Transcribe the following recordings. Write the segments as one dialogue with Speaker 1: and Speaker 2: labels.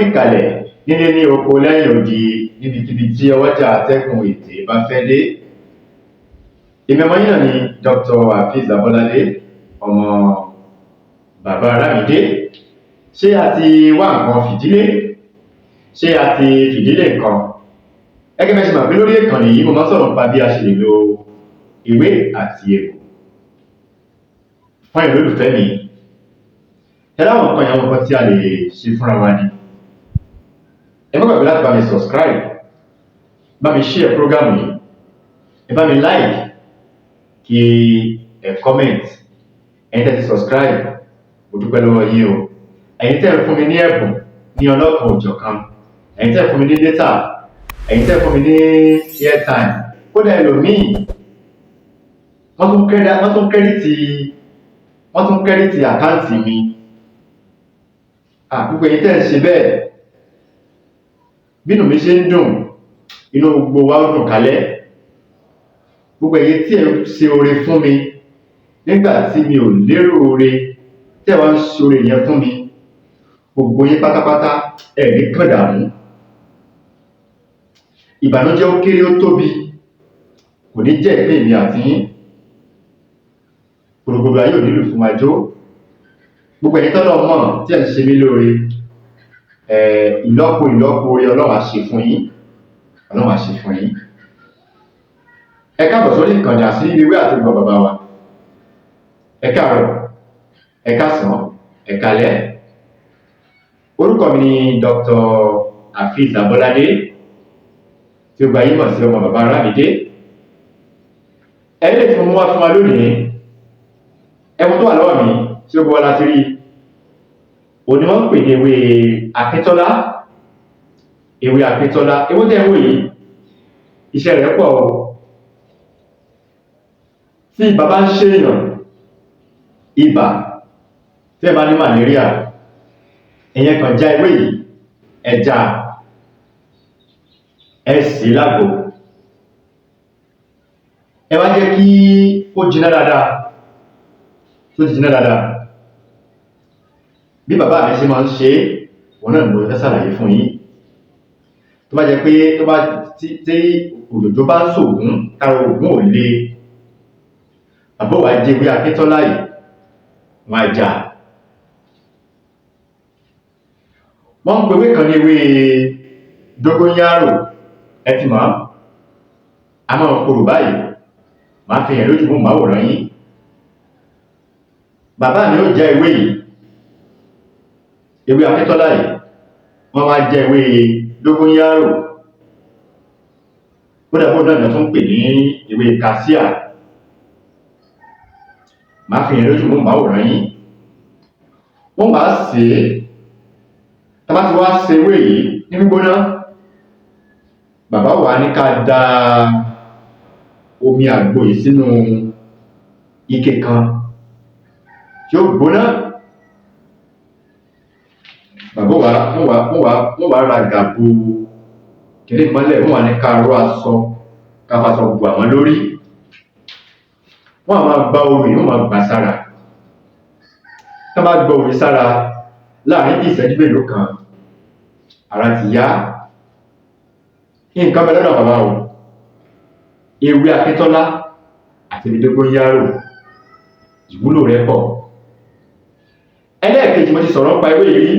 Speaker 1: Ìkàlẹ̀ nílé ní oko lẹ́yìn odi, níbikíbi tí ọwọ́jà atẹ́gùn ètè bá fẹ́ dé. Èmi ọmọ yín náà ni Dr. Hafiz Abolade, ọmọ bàbá Arámidé. Ṣé a ti wá nǹkan fìdílé? Ṣé a ti fìdílé nǹkan? Gẹ́gẹ́ bẹ́ẹ̀ ṣe mọ̀ pé lórí ìkànnì yìí, mo máa ń sọ̀rọ̀ nípa bí a ṣe lè lo ewé àti egbò fún ẹ̀yin olólùfẹ́ mi. Ẹ láwọn nǹkan yẹn, àwọn nǹkan tí a lè ṣe fúnra wa ni. Ẹ má gbàgbé láti bá mi subscribe, bá mi share program yìí, ẹ bá mi like, kí ẹ comment. Ẹ̀yin tẹ́ ti subscribe, mo dúpẹ́ lọ́wọ́ yín o. Ẹ̀yin tẹ́ ń fún mi ní ẹ̀bùn ní ọlọ́kan òjọ̀kan, ẹ̀yin tẹ́ ń fún mi ní data, ẹ̀yin tẹ́ ń fún mi ní airtime, kódà ẹlòmíì wọ́n tún credit account mi. Gbogbo ẹ̀yin tẹ́ ń ṣe bẹ́ẹ̀, bínú mi ṣe ń dùn, inú gbogbo wa ó dùn kálẹ̀. Gbogbo ẹ̀yin tí ẹ ń ṣe oore fún mi nígbà tí mi ò lérò oore, tí ẹ wá ń ṣe oore yẹn fún mi, gbogbo yín pátápátá, ẹ ní kàn dààmú. Ìbànújẹ́, ó kéré ó tóbi, kò ní jẹ́ ìpín èmi àti yín. Gbogbo ayé ò nílò fún wa jó. Gbogbo ẹ̀yin tọ́lọ́ mọ̀ tí ẹ̀ ń ṣe mí lóore, ìlọ́po ìlọ́po oore Ọlọ́run á ṣe fún yín, Ọlọ́run á ṣe fún yín. Ẹ káàbọ̀ sórí ìkànnì Àṣírí Ewé àti Egbò bàbá wa. Ẹ káàárọ̀, ẹ káàsán, ẹ káalẹ́. Orúkọ mi ni Dr. Hafiz Abolade, tí ó gba yín mọ̀ sí ọmọ bàbá Arámidé. Ẹ̀rí lè tí mo mú wá fún wa lónìí, ẹ̀wọ̀n tó wà lọ́wọ́ mi tí ó gbọ́ láti rí òní, wọ́n ń pè ní ewé Akíntọ́lá. Ewé Akíntọ́lá, ewé tẹ́ ń wò yìí, iṣẹ́ rẹ̀ pọ̀ o. Tí ibà bá ń ṣèyàn, ibà, tí ẹ bá ní malaria, ìyẹn kàn já ewé yìí, ẹ já, ẹ sè lágbo, ẹ wá jẹ́ kí ó jiná dáadáa. Tó ti jiná dáadáa, bí bàbá mi ṣe máa ń ṣe é, òun náà ni mo fẹ́ ṣàlàyé fún yín. Tó bá jẹ́ pé tó bá tí òjòjò bá ń ṣògùn tára ògùn ò le, bàbá wa jẹ ewé Akíntọ́lá yìí, wọn á jà. Wọ́n ń pe ewé kan ní ewé dógónyárò, ẹ ti mọ̀, a máa korò báyìí. Máa fi hàn lójú fún màwòrán yín. Bàbá mi ó jẹ ewé yìí, ewé Akíntọ́lá yìí, wọ́n wá jẹ ewé dógónyárò. Kódà bó náà tún pè ní ewé kásíà. Máa fi hàn lójú fún màwòrán yín. Wọ́n wá sè é. Tá bá ti wá sè ewé yìí ní gbígbóná, bàbá wa ní ká da omi àgbo yìí sínú ike kan tí ó gbóná. Bàbá wa wọ́n wá ra gàbo kìnìún mọ́lẹ̀, wọ́n wá ní ká ró aṣọ, ká faṣọ bò àwọn lórí. Wọ́n á máa gba omi, wọ́n máa gbà sára. Tá bá gba omi sára láàrin bí ìṣẹ́jú mélòó kan, ara ti yá. Nǹkan bẹ lọ́dọ̀ bàbá o. Ewé Akíntọ́lá àti ewé dógónyárò, ìwúlò rẹ̀ pọ̀. Ẹlẹ́ẹ̀kejì, mo ti sọ̀rọ̀ nípa ewé yìí rí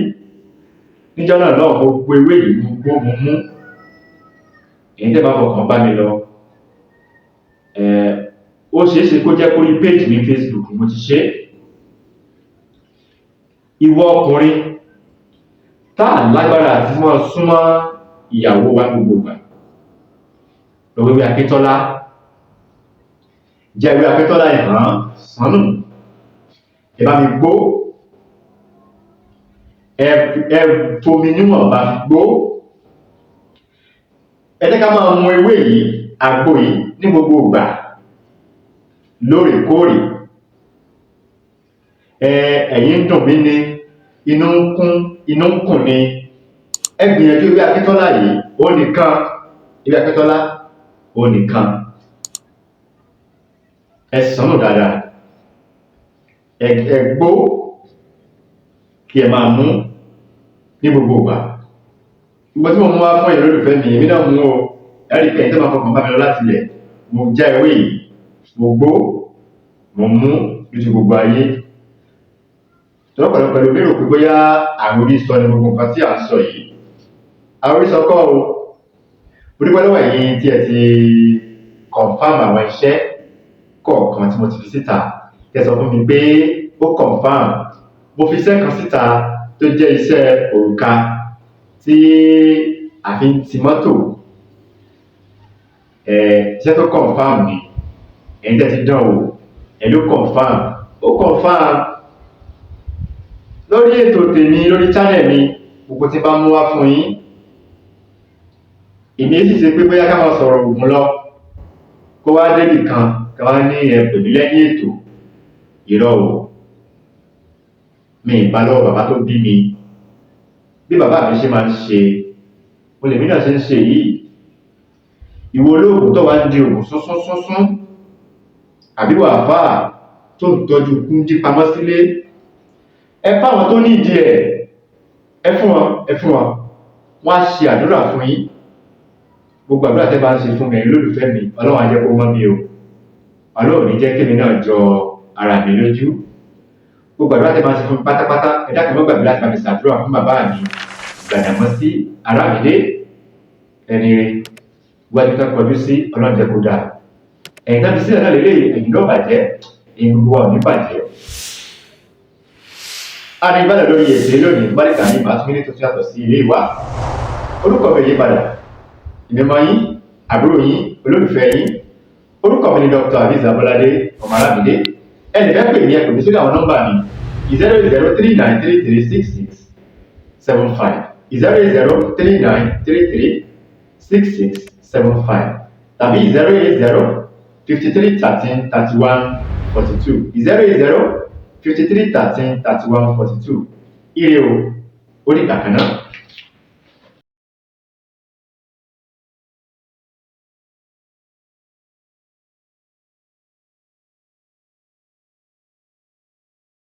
Speaker 1: níjọ́ náà lọ́hùn. Mo gbó ewé yìí, mo gbó, mo mú. Èyí tẹ́ bá fọkàn bá mi lọ, ó ṣeé ṣe kó jẹ́ kórí page mi Facebook mo ti ṣe. Ìwọ ọkùnrin tá à lágbára àti máa súnmọ́ ìyàwó wa gbogbo ìgbà, lọ ewé Akíntọ́lá, jẹ́ ewé Akíntọ́lá yìí hàn sánù, ẹ bá mi gbó, ẹ fomi níwọ̀nba fi gbó. Ẹ jẹ́ ká máa mu ewé yìí, àgbo yìí, ní gbogbo ìgbà, lóòrèkóòrè. Ẹ̀yìn ń dùn mí ni, inú ń kún, inú ń kùn ni, ẹ gbìyànjú ewé Akíntọ́lá yìí, ó nìkan. Ewé Akíntọ́lá, ó nìkan. Ẹ sànù dáadáa, ẹ gbó, kí ẹ máa mú ní gbogbo ìgbà. Gbogbo tí mo mú wá fún ẹ̀yin olólùfẹ́ mi, èmi náà mú o. Ẹ̀rí pé ẹ̀yin tó máa fọkàn bá mi lọ láti ilẹ̀, mo já ewé yìí, mo gbó, mo mú lójú gbogbo ayé. Lọ́pọ̀lọpọ̀ ló lérò pé bóyá àròrí sọ ni gbogbo nǹkan tí à ń sọ yìí. Àròrí sọ kọ́ o. Mo dúpẹ́ lọ́wọ́ ẹ̀yin tí ẹ ti confirm àwọn iṣẹ́ kọ̀ọ̀kan tí mo ti fi síta. Tẹ́ sọ fún mi pé ó confirm. Mo fi iṣẹ́ kan síta tó jẹ́ iṣẹ́ òrùka tí a fi ń ti mọ́tò. Iṣẹ́ tó confirm ni. Ẹ̀yin tẹ́ ti dán wò, ẹ ló confirm. Ó confirm. Lórí ètò tèmi, lórí channel mi, gbogbo tí bá mú wá fún yín, èmi sì ṣe pé bóyá ká máa sọ̀rọ̀ ògùn lọ, kó wá débì kan, ká wá ní ẹ pè mí lẹ́yìn ètò. Irọ́ o. Mi ì bá lọ́wọ́ bàbá tó bí mi. Bí bàbá mi ṣe máa ń ṣe, o lèmi náà ṣe ń ṣe yìí. Ìwọ olóògùn tó wá ń di ògùn súnsún súnsún, àbí wàáfàá tó ń tọ́jú kúndí pamọ́ sílé, ẹ fáwọn tó ní ìdí ẹ̀, ẹ fún wọn, ẹ fún wọn, wọ́n á ṣe àdúrà fún yín. Gbogbo àdúrà tẹ́ bá ń ṣe fún mi, lólùfẹ́ mi, Ọlọ́run á jẹ́ kó mọ́ mi o. Ọlọ́run ní jẹ́ kémi náà jọ ara mi lójú. Gbogbo àdúrà tẹ́ bá ń ṣe fún mi pátápátá, ẹ dákun, má gbàgbé láti bá mi ṣàdúrà fún bàbá mi Gbàdàmọ́sí Arámidé, ẹni rere. Wájú tó kọjú sí, Ọlọ́run jẹ́ kó dáa. Ẹ̀yin tó fi sílẹ̀ náà lélẹ́yìí, ẹ̀yin ló bàjẹ́, ẹ̀yin gbogbo wa ò ní bàjẹ́. A ní ìbálẹ̀ lórí ètò lónìí. Bálẹ̀kà ní màá tún ní tuntun yàtọ̀ sí ilé ìwà. Orúkọ mi ò yí padà, ìmọ̀mọ́ yín, àbúrò yín, olólùfẹ́ yín, orúkọ mi ni Dr. Aviz Abolade ọmọ Arámidé. Ẹnì fẹ́ pè mí, ẹ pè mí sórí àwọn nọ́mbà mi: 08039336675, 08039336675, tàbí 08053133142, 08053133142. Ire o, ó dìgbà kan náà.